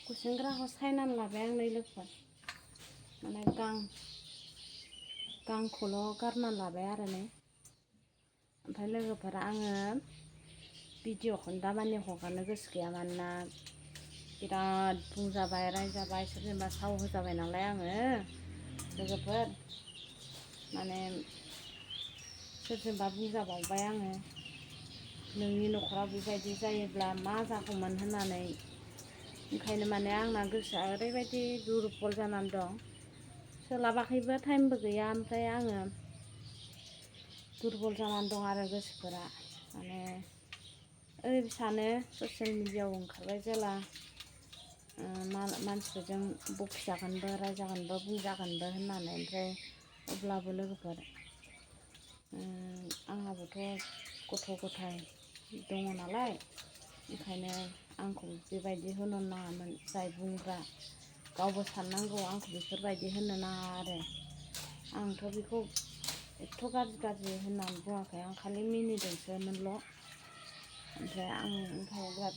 गुसेंग्राखौ सायनानै लाबाय आं नै लोगोफोर माने गांखौल' गारना लाबाय आरो नै ओमफ्राय लोगोफोर आङो भिडिअखौ दामानि हगारनो गोसो गैया मानोना बिराद बुंजाबाय रायजाबाय सोरजोंबा साव होजाबाय नालाय आङो लोगोफोर माने सोरजोंबा बुंजाबावबाय आङो नोंनि न'खराव बेबायदि जायोब्ला मा जागौमोन होननानै ओंखायनो माने आंना गोसोआ ओरैबायदि दुरबल जानानै दं सोलाबाखैबो टाइमबो गैया ओमफ्राय आङो दुरबल जानानै दं आरो गोसोफोरा माने ओरै सानो ससियेल मिडियायाव ओंखारबाय जेला मानसिफोरजों बखिजागोनबो रायजागोनबो बुंजागोनबो होननानै ओमफ्राय अब्लाबो लोगोफोर आंहाबोथ' गथ' गथाय दङ नालाय ओंखायनो आंखौ बेबायदि होनो नाङामोन जाय बुंग्रा गावबो साननांगौ आंखौ बेफोरबायदि होनो नाङा आरो आंथ' बेखौ एथ' गाज्रि होननानै बुङाखै आं खालि मिनिदोंसोमोनल' ओमफ्राय आं ओंखायनो बिराद